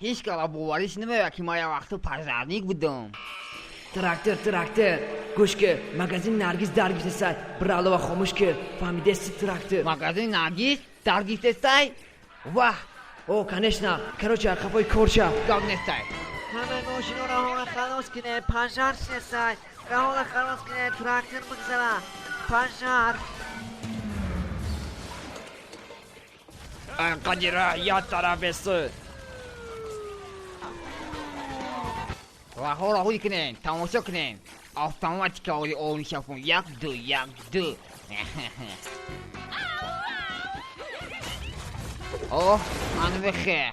Ҳеҷ кара бовариш намеояд, ки ман як вақту пожарник будам. Трактор, трактор, гӯш ки, магазин Наргиз даргифтесай, бралова хомӯш ки, фаҳмидеси, трактор? Магазин Наргиз даргифтесай? Ваҳ! О, конечно. Короче, қафои корша. Гап нестай. Ҳама мошино раҳона халос кине, пожар шесай. Раҳона халос кине, трактор бигзара. Пожар. Қадира як тарафесы. Раҳоро ҳуй кунен, тамошо кунен. Автоматика оли олнишафун. Як, ду, як, ду. Оҳ, ман бихе.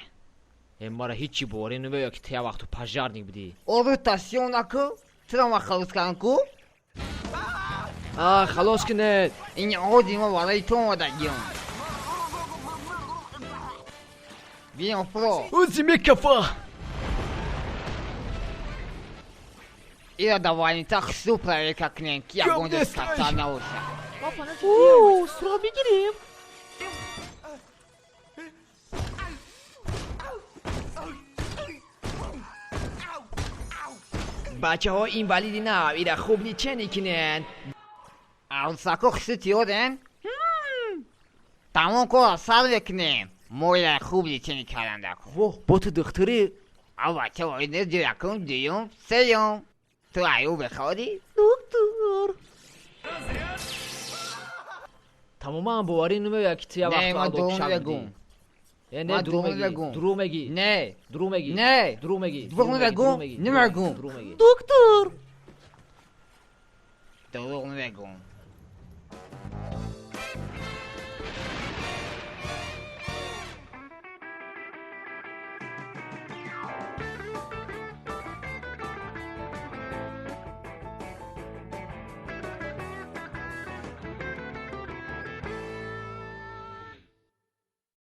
Э, мара ҳичи боварӣ намеояд, ки ту як вақту пожарник будӣ. Ору тасиён наку, туро ман халос кардам ку? А, халос кинед. Ин оди ма барои ту омадагиён. Биё, про. Узи мекафа. Ира давайнита хусу проверка кунем, ки ягон ҷо хатар набошад. Суро бигирем. Бачаҳо инвалиди нав, ира хуб лечение кинен. Арусако хусу тиёден? Тамом, кора сар мекунем. Мо ира хуб лечение кардан. Воҳ, бо ту духтури? Ав, бача, воид якум, дуюм, сеюм. Ту аю бехорӣ? Доктор. Тамоман боварӣ намеояд, ки ту як Не, вақту ман дурӯғ аллокшак будӣ. мегӯм. Э, не, Ман дурӯғ дурӯғ мегӣ. мегӯм. Дурӯғ мегӣ. Не. Дурӯғ мегӣ. Не. Дурӯғ мегӣ. Дурӯғ мегӯм. Намегӯм. Дурӯғ мегӣ. Доктор. Дурӯғ намегӯм.